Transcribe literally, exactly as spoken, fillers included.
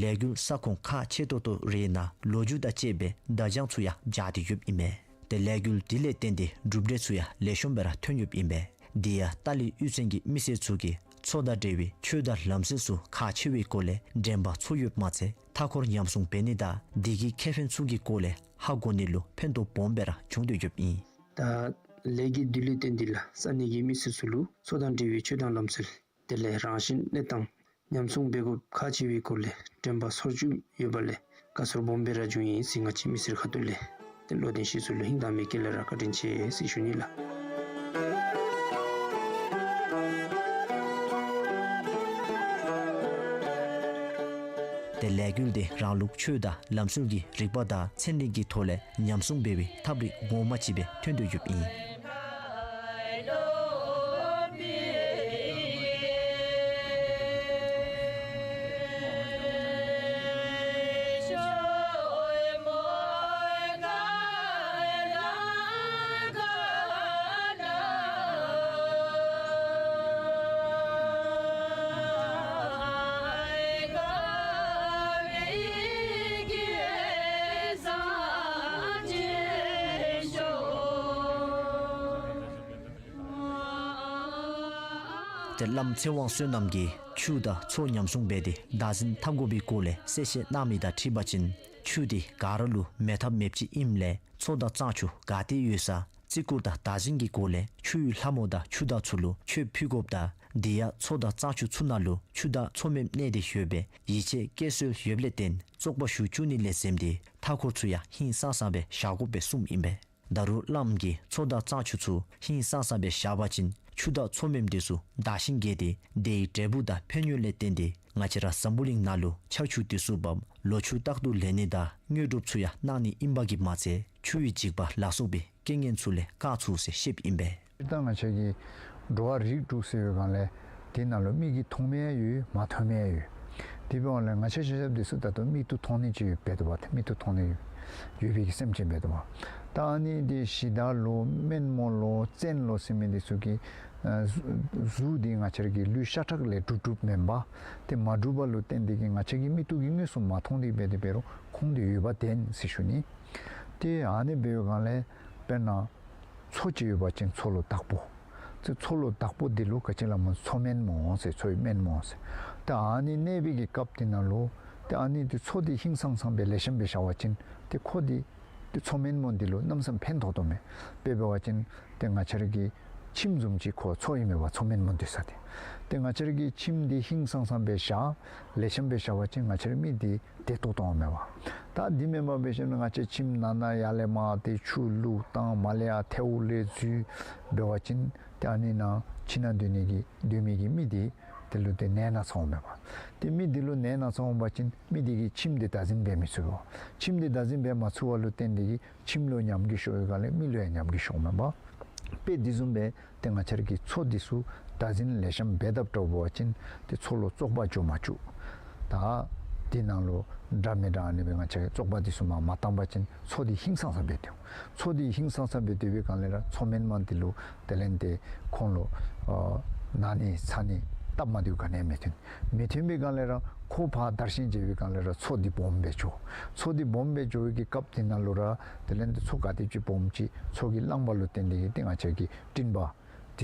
ལས་འགུལ་ས་ཁོངས་ཁག་ཆེ་ཏོག་ཏོ་རེ་ནང་ལོ་རྒྱུས་དང་བཅས་པའི་བརྡ་བྱང་ཚུ་ཡང་སྦྱར་ཏེ་ཡོདཔ་ཨིན་མས། ཏེ་ལས་འགུལ་འདི་ལས་བརྟེན་ཏེ་གྲུབ་འབྲས་ཚུ་ཡང་ལེགས་ཤོམ་སྦེ་ར་ཐོན་ཡོདཔ་ཨིན་པས། འདི་ཡང་ཏཱ་ལའི་གཡུས་ཚན་གྱི་མི་སེར་ཚུ་གིས་མཚོ་དང་འབྲེལ་བའི་ཆོས་དང་ལམ་སྲོལ་ཚུ་ཁག་ཆེ་བའི་སྐོར་ལས་དྲན་པ་ཚོར་ཡོདཔ་མ་ཚད་མཐའ་འཁོར་ཉམས་སྲུང་འབད་ནི་དང་འདི་གི་ཁེ་ཕན་ཚུ་གི་སྐོར་ལས་ཧ་གོ་ནི་ལུ་ཕན་ཐོགས་སྦོམ་སྦེ་ར་བྱུང་སྟེ་ཡོདཔ་ཨིན། ད་ལས་འགུལ་འདི་ལུ་བརྟེན་ཏེ་ལགས་ས་གནས་ཀྱི་མི་སེར་ཚུ་ལུ་མཚོ་དང་འབྲེལ་བའི་ཆོས་དང་ལམ་སྲོལ་དེ་ལས་རང་བཞིན་གནས་སྟངས་ཉམས་སྲུང་འབད་དགོཔ་ཁག་ཆེ་བའི་སྐོར་ལས་དྲན་པ་ཚོར་བཅུག་ཡོདཔ་ལས་བཀའ་ཚོར་སྦོམ་སྦེ་ར་བྱུང་ཡི་ཟེར་ང་བཅས་མི་སེར་ཁ་ཐུག་ལས་ཏེ་བློ་གདེང་བཞི་ཚུ་ལུ་ཧིང་དྭངས་མའི་དཀྱིལ་ལས་ར་བཀའ་དྲིན་ཆེ་ཟེར་ཞུ་ནི་ལགས། ཏེ་ལས་འགུལ་འདི་རང་ལུགས་ཆོས་དང་ལམ་སྲོལ་གྱི་རིག་པ་དང་ཚན་རིག་གི་ཐོག་ལས་ཉམས་སྲུང་འབད་བའི་ཐབས་རིག་ངོ་མ་ཅིག་སྦེ་ཐོན་ཏེ་ཡོདཔ་ཨིན། ཏེ་བླམ་ཚེ་དབང་བསོད་ནམས་ཀྱིས་ཆུ་དང་མཚོ་ཉམས་སྲུང་འབད་དེ་བདག་འཛིན་འཐབ་དགོ་པའི་སྐོར་ལས་གསལ་བཤད་གནང་མི་དང་འཁྲིལ་བ་ཅིན་ཆུ་འདི་ག་ར་ལུ་མེད་ཐབས་མེདཔ་ཅིག་ཨིནམ་ལས་མཚོ་དང་གཙང་ཆུ་ག་ཏེ་ཡོད་ས་བརྩི་བཀུར་དང་བདག་འཛིན་གྱི་སྐོར་ལས་ཆུའི་ལྷ་མོ་དང་ཆུ་བདག་ཚུ་ལུ་མཆོདཔ་ཕུལ་དགོཔ་དང་དེ་ཡང་མཚོ་དང་གཙང་ཆུ་ཚུ་ནང་ལུ་ཆུ་བདག་མཚོ་སྨནམ་གནས་ཏེ་ཡོད་པའི་ཡིད་ཆེས་བསྐྱེད་སྲོལ་ཡོདཔ་ལས་བརྟེན་བཙོག་པ་ཞུ་བཅུག་ནི་ལས་འཛེམས་ཏེ་མཐའ་འཁོར་ཚུ་ཡང་ཧིང་སངས་ས་སྦེ་བཞག་དགོཔ་སྦེ་གསུངམ་ཨིན་པས། ད་རུང་བླམ་གིས་མཚོ་དང་གཙང་ཆུ་ཚུ་ཧིང་སངས་ས་སྦེ་བཞག་པ་ཅིན་ཆུ་བདག་མཚོ་སྨནམ་དེ་ཚུ་བདག་ཞིང་གས་ཏེ་དེའི་འབྲས་བུ་དང་ཕན་ཡོན་ལས་བརྟེན་ཏེ་ང་བཅས་ར་འཛམ་བུ་གླིང་ནང་ལུ་ཆར་ཆུ་དུས་སུ་འབབ་ལོ་ཕྱུགས་རྟག་ཏུ་ལེན་ནི་དང་དངོས་གྲུབ་ཚུ་ཡང་གནང་ནི་ཨིན་པ་གིས་མ་ཚད་ཆུ་ཡི་འཇིགས་པ་ལ་སོགས་པའི་རྐྱེན་ངན་ཚུ་ལས་བཀག་ཚུགས་ཟེར་བཤདཔ་ཨིན་པས། སྤྱིར་བཏང་ང་བཅས་ཀྱི་འགྲོ་བ་རིགས་དྲུག་ཟེར་བའི་སྒང་ལས་དེ་ནང་ལུ་མིག་གིས་མཐོང་མི་ཡང་ཡོད། མ་མཐོང་མི་ཡང་ཡོད། དེ་འབདཝ་ལས་ང་བཅས་ཆ་ཁྱབ་འདི་ཚུ་ད་ལྟོ་མིག་ཏུ་མཐོང་ནི་ཅིག་ཡོདཔ་འབད་དོ་བ། མིག་ཏུ་མཐོང་ནི་ཡོད་པའི་གི་སེམས་ཅན་འབད་དོ་བ། ད་ཨ་ནི་འདི་གཞི་བདག་ལོ་སྨན་མོ་ལོ་བཙན་ལོ་ཟེར་མི་འདི་ཚུ་གི་ཨ་གཟུགས་འདི་ང་བཅས་ར་གི་ལུས་ཤ་ཁྲག་ལས་གྲུབ་གྲུབཔ་མེན་པ། དེ་མ་གྲུབ་པ་ལུ་བརྟེན་ཏེ་གི་ང་བཅས་ཀྱི་མིག་ཏུ་གི་དངོས་སུ་མ་མཐོང་དེ་འབད་དེ་འབད་རུང་ཁོང་དེ་ཡོདཔ་བདེན་ཟེར་ཞུ་ནི། དེ་ཨ་ནི་འབད་བའི་སྒང་ལས་དཔེར་ན་མཚོ་ཅིག་ཡོད་པ་ཅིན་མཚོ་ལུ་བདག་པོ། ཏེ་མཚོ་ལུ་བདག་པོ་འདི་ལུ་ག་ཅི་སླབ་སྨོ། མཚོ་སྨན་མོ་ཟེར། མཚོའི་སྨན་མོ་ཟེར། ཏེ་ཨ་ནི་གནས་པའི་གི་སྐབས་དེ་ནང་ལུ་ཏེ་ཨ་ནི་ཏེ་མཚོ་འདི་ཧིང་སངས་སངས་སྦེ་ལེགས་ཤོམ་སྦེ་བཞག་པ་ཅིན་ཏེ་ཁོ་འདི་ཏེ་མཚོ་སྨན་མོ་འདི་ལུ་གནམ་མེད་ས་མེད་ཕན་ཐོགས་དོ་མས། དཔེ་འབད་བ་ཅིན་ཏེ་ང་བཅས་ར་གི་ཁྱིམ་བཟུམ་ཅིག་ཁོ་མཚོ་ཨིན་མས་པ། མཚོ་སྨན་མོ་འདི་ས་ཏེ། ཏེ་ང་བཅས་ར་གི་ཁྱིམ་འདི་ཧིང་སངས་སངས་སྦེ་བཞག་ལེགས་ཤོམ་སྦེ་བཞག་པ་ཅིན་ང་བཅས་ར་མི་འདི་བདེ་ཏོག་ཏོ་འོང་མས་པ། ད་འདི་མེན་པར་འབད་ཞིནམ་ལས་ང་བཅས་ཁྱིམ་ནང་ན་ཡར་ལས་མར་ཏེ་ཆུ་བླུག་བཏང་མར་ལས་ཡར་ཐལཝ་ལས་འཛུལ་འབད་བ་ཅིན་ཏེ་ཨ་ནི་ནང་ཁྱིམ་ནང་སྡོད་ནི་གི་སྡོད་མི་གི་མི་འདི་དེ་ལུ་ཏེ་ནད་ན་ཚ་འོང་མས་པ། ཏེ་མི་འདི་ལུ་ནད་ན་ཚ་འོང་པ་ཅིན་མི་འདི་གིས་ཁྱིམ་འདི་བདག་འཛིན་འབད་མི་ཚུགས་པ། ཁྱིམ་འདི་བདག་འཛིན་འབད་མ་ཚུགས་པ་ལུ་བརྟེན་ཏེ་གི་ཁྱིམ་ལུ་ཉམས་རྒུད་ཤོར་བའི་སྒང་ལས་མི་ལུ་ཡང་ཉམས་རྒུད་ཤོར་མས་པ། དཔེ་དེ་བཟུམ་སྦེ་ཏེ་ང་བཅས་ར་གི་མཚོ་འདི་ཚུ་བདག་འཛིན་ལེགས་ཤོམ་འབད་དཔ་འདྲཝ་འབད་བ་ཅིན་ཏེ་མཚོ་ལུ་བཙོག་པ་འགྱོ་མ་བཅུག། ད་དེ་ནང་ལུ་འདྲ་མི་འདྲ་ཨ་ནི་སྦེ་ང་བཅས་ཀྱིས་བཙོག་པ་འདི་ཚུ་མར་མ་བཏང་པ་ཅིན་མཚོ་འདི་ཧིང་སངས་སངས་སྦེ་སྡོད། མཚོ་འདི་ཧིང་སངས་སངས་སྦེ་སྡོད་པའི་སྒང་ལས་ར་མཚོ་སྨན་མོ་འདི་ལུ་དེ་ལས་ཏེ་ཁོང་ལུ་ཨ་ན་ནི་ཚ་ནི་སྟབས་མ་བདེཝ་ག་ནི་ཡང་མི་ཐོན། མི་ཐོན་པའི་སྒང་ལས་ར་ཁོ་ཕར་དར་ཞིང་རྒྱས་པའི་སྒང་ལས་ར་མཚོ་འདི་སྦོམ་སྦེ་འགྱོ། མཚོ་འདི་སྦོམ་སྦེ་འགྱོ་བའི་གི་སྐབས་དེ་ནང་ལུ་ར་དེ་ལས་ཏེ་མཚོ་ག་དེ་ཅིག་སྦོམ་ཅིག་མཚོ་གི་རླངས་པ་ལུ་བརྟེན་ཏེ་གི་ཏེ་ང་བཅས་ཀྱི་སྤྲིན་པ་